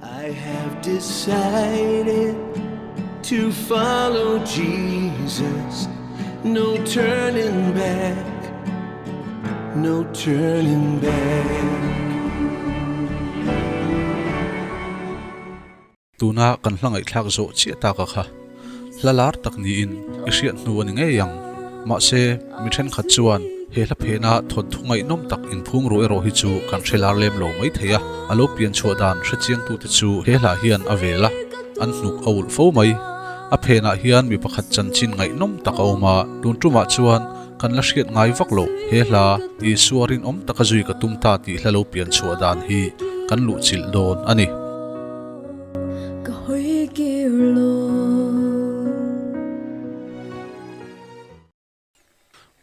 I have decided to follow Jesus, no turning back, no turning back. Tuna kan hla ngaihthlak zawh chiah taka kha hla lar tak niin i hriat hnu a ni ngei ang. Mahse, mi thenkhat chuan he hla phena thawnthu ngaihnawm tak inphum ruh erawh hi chu kan hre lar lem lo mai thei a, a lo pian chhuah dan hre chiangtute chu he hla hian a vel a, an hnuk a ulh fo mai. A phenah hian mi pakhat chanchin ngaihnawm tak a awm a, tun tumah chuan kan la hriat ngai vak loh he hla Isua rinawm taka zui ka tum ta tih hla lo pian chhuah dan hi kan luhchilh dawn a ni. Ka hawi kir lo.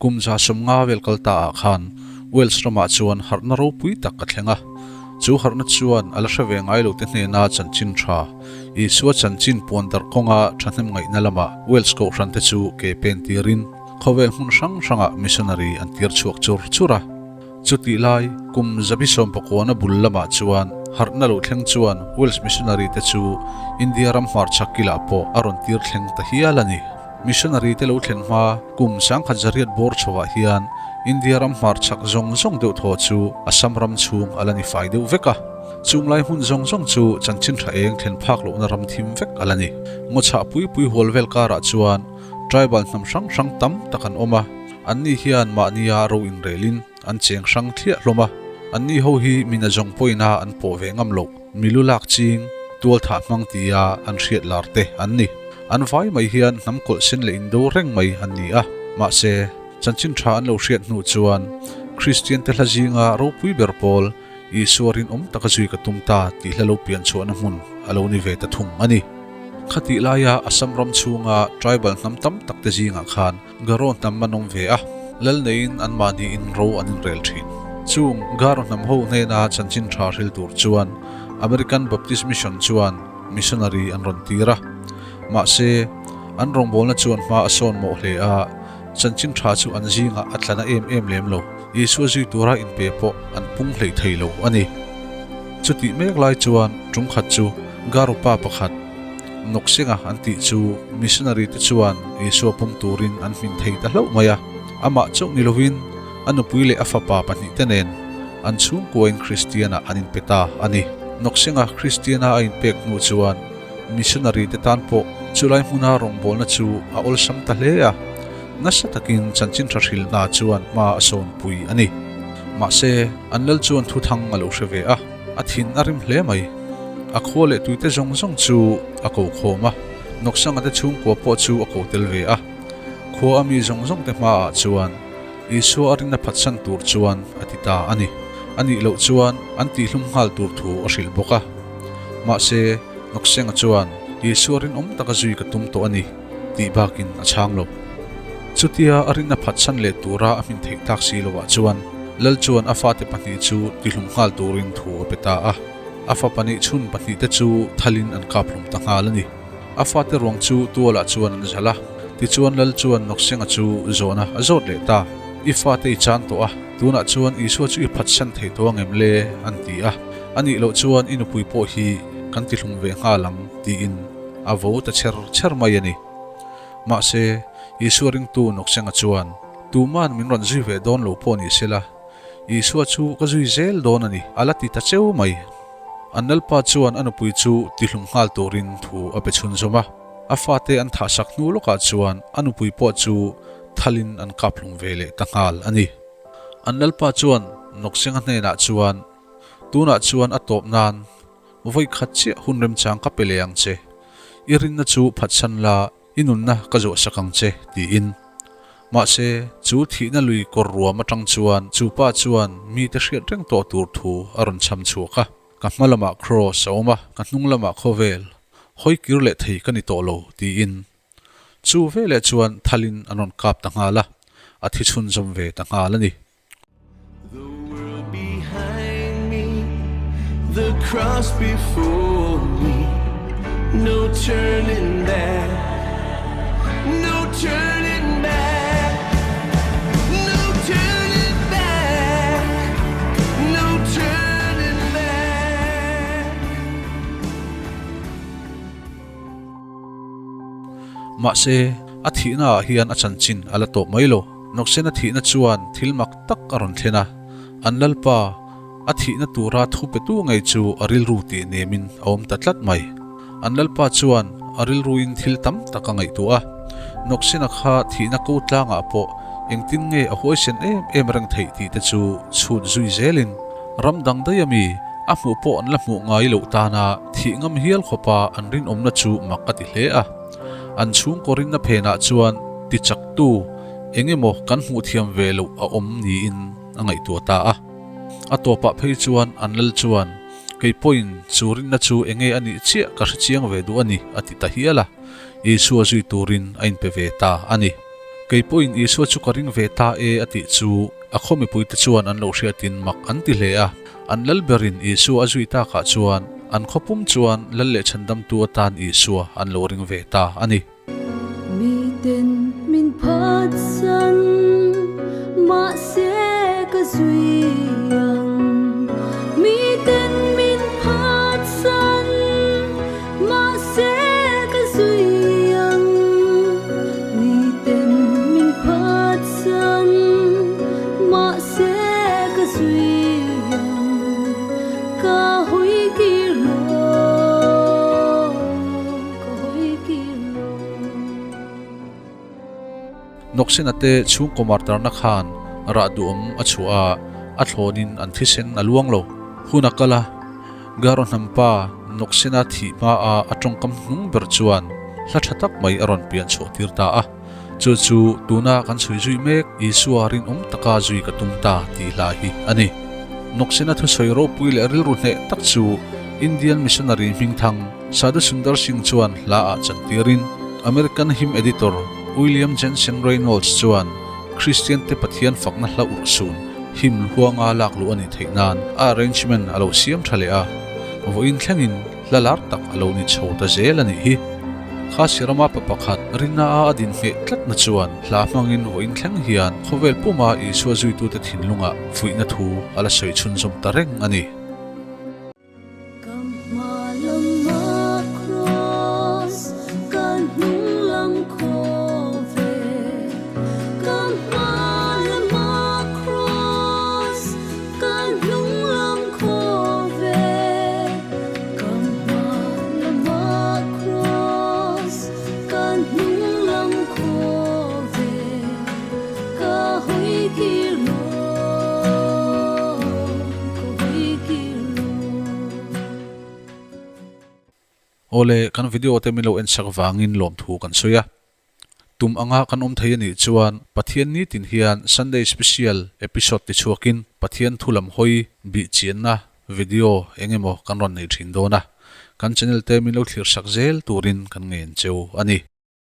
Kum 150 vel kal ta ah khan Wales ramah chuan harhna ropui tak a thleng a. Chu harhna chuan a la hre ve ngai lo te hnena chanchin tha, Isua chanchin puan darh kawnga thahnem ngaihna lamah Wales kohhran te chu ke pen tirin khawvel hmun hrang hrangah missionary an tir chhuak chur chur a. Chutih lai, kum 19 a bul lamah chuan harhna lo thleng chuan Welsh missionary te chu India ram hmarchhak kilah pawh a rawn tir thleng ta hial a ni. Missionary te lo thlen hma kum 1900 bawr chhovah hian India ram hmarchhak zawng zawng deuh thaw chu Assam ram chhung a la ni fai deuh vek a. Chung lai hmun zawng zawng chu chanchin tha eng thlen phak lohna ram thim vek a la ni. Ngawchhah pui pui hual vel karah chuan tribal hnam hrang hrang tam tak an awm a. Anni hian mahnia ro inrelin an cheng hrang thliah hlawm a, anni ho hi mina zawng pawina an pawh ve ngam loh, milu lak ching, tual thah hmang tia an hriat lar te an ni. An vai mai hian hnam kawlh sen leh indo reng mai an ni a, mahse, chanchin tha an lo hriat hnu chuan Kristian te hla zinga ropui ber pawl Isua rinawm taka zui ka tum ta tih hla lo pian chhuahna hmun a lo ni ve ta thung a ni. Khatih laia Assam ram chhunga tribal hnam tam tak te zingah khan Garo hnam an awm ve a, lal neiin anmahniin ro an inrel thin. Chung Garo hnam ho hnena chanchin tha hril tur chuan American Baptist Mission chuan missionary an rawn tir a. Mahse, an rawngbawlna chuan hma a sawn mawh hle a, chanchin tha chu an zingah a tla na em em lem lo. Isua zui tura inpe pawh an pung hleih thei lo a ni. Chutih mek lai chuan ṭumkhat chu Garo pa pakhat, Nawksenga an tih chu missionary te chuan Isua pawm turin an hmin thei ta hlauh mai a. Amah chauh ni lovin a nupui leh a fapa pahnihte nen an chhungkuain Kristianah an inpe ta a ni. Nawksenga Kristiana a inpek hnu chuan missionary te tan pawh chulai hmuna rawngbawlna chu a awlsam ta hle a, nasa takin chanchin tha hrilhna chuan hma a sawnpui a ni. Mahse, an lal chuan thuthang a lo hre ve a. A thin a rim hle mai. A khua leh tuite zawng zawng chu a ko khawm a, Nawksanga te chhungkua pawh chu a ko tel ve a. Khua a mi zawng zawng te hmaah chuan Isua a rinna phatsan tur chuan a ti ta a ni. A nih loh chuan an tihlum nghal tur thu a hrilh bawk a. Mahse, Nawksenga chuan Isua rinawm taka zui ka tum tawh a ni tih bakin a chhang lo. Chutia a rinna phatsan leh tura a hmin theih tak si lovah chuan Lal chuan a fate pahnih chu tihlum nghal turin thu a pe ta a. A fa pahnih chhun pahnihte chu thalin an kap hlum ta nghal a ni. A fate ruang chu tualah chuan an zalh a. Tichuan Lal chuan Nawksenga chu zawhna a zawt leh ta. I fate i chan tawh a, tunah chuan Isua chu i phatsan thei tawh angem le? an ti a. A nih loh chuan i nupui pawh hi kan tihlum ve nghal ang tiin a vo ta chher chher mai a ni. Mahse, Isua ringtu Nawksenga chuan, Tuman min rawn zui ve dawn lo pawh ni sela, Isua chu ka zui zel dawn a ni, a la ti ta cheu mai. An Lalpa chuan a nupui chu tihlum nghal turin thu a pe chhunzawm a. A fate an thahsak hnu lawkah chuan a nupui pawh chu thalin an kaphlum ve leh ta nghal a ni. An Lalpa chuan Nawksenga hnenah chuan, Tunah chuan a tawp nan vawi khat chiah hun remchang ka pe leh ang che. I rinna chu phatsan la, I nunna ka zawhsak ang che, tiin. Mahse, chu thihna lui kawr ruam atang chuan chu pa chuan mite hriat reng tawh tur thu a rawn chham chhuak a. Ka hma lamah Kraws a awm a, ka hnung lamah khawvel, hawi kir leh thei ka ni tawh lo, tiin. Chu veleh chuan thalin an rawn kap ta nghal a, a thi chhunzawm ve ta nghal a ni. The world behind me, the cross before me, no turning back, no turning back, no turning back, no turning back. Mahse, a thihna ah hian a chanchin a la tawp mai lo. Nawksena thihna chuan thil mak tak a rawn thlen a, an Lalpa a thihna tura thu petu ngei chu a rilru tih nemin a awm ta tlat mai. An Lalpa chuan a rilruin thil tam tak a ngaihtuah a, Nawksena kha thihna ko tlangah pawh engtin nge a huaisen em em reng theih tih te chu chhut zui zelin ram dang daih ami a hmuh pawh an la hmuh ngai loh tana thih ngam hial khawpa an rinawmna chu mak a ti hle a. An chhungkaw rinna phenah chuan tichaktu eng emaw kan hmuh thiam ve loh a awm niin a ngaihtuah ta a. A tawpah phei chuan an lal chuan, Kei pawhin chu rinna chu eng nge a nih chiah ka hre chiang ve duh a ni, a ti ta hial a. Isua zui turin a inpe ve ta a ni. Kei pawhin Isua chu ka ring ve ta e a tih chu a khaw mipuite chuan an lo hriatin mak an ti hle a. An lal berin Isua a zui takah chuan an khaw pum chuan lal leh chhandamtu atan Isua an lo ring ve ta a ni. Miten min phatsan mahse ka zui ang. Miten min phatsan mahse ka zui ang. Miten min phatsan mahse ka zui ang. Ka hawi kir lo. Nawksena te chhungkaw martarna khan rah duhawm a chhuah a, a thlawnin an thisen a luang lo. Hun a kal a, Garo hnampa Nawksena thih hmaa a tawngkam hnung ber chuan hla tha tak mai a rawn pian chhuah tir ta a. Chu chu tuna kan chhui zui mek Isua rinawm taka zui ka tum ta tih hla hi a ni. Nawksena thusawi ropui leh rilru hneh tak chu Indian missionary hmingthang Sadhu Sundar Singh chuan hla ah chantirin American hymn editor William Jensen Reynolds chuan Kristian te Pathian fakna hla urhsun hymn huanga lak luh a nih theih nan a arrangement a lo siam tha leh a, vawiin thlengin hla lar tak a lo ni chho ta zel a nih hi. Khasi rama pa pakhat rinna a a din ngheh tlatna chuan hla hmangin vawiin thleng hian khawvel puma Isua zuitute thinlungah fuihna thu a la sawi chhunzawm ta reng a ni. Awle, kan video te min lo en sak vangin lawmthu kan sawi a. Tum anga kan awm thei a nih chuan Pathian nitin hian Sunday Special episode ti chhuakin Pathian thu lam hawi bih chianna video eng emaw kan rawn nei thin dawn a. Kan channel te min lo thlir sak zel turin kan ngen cheu a ni.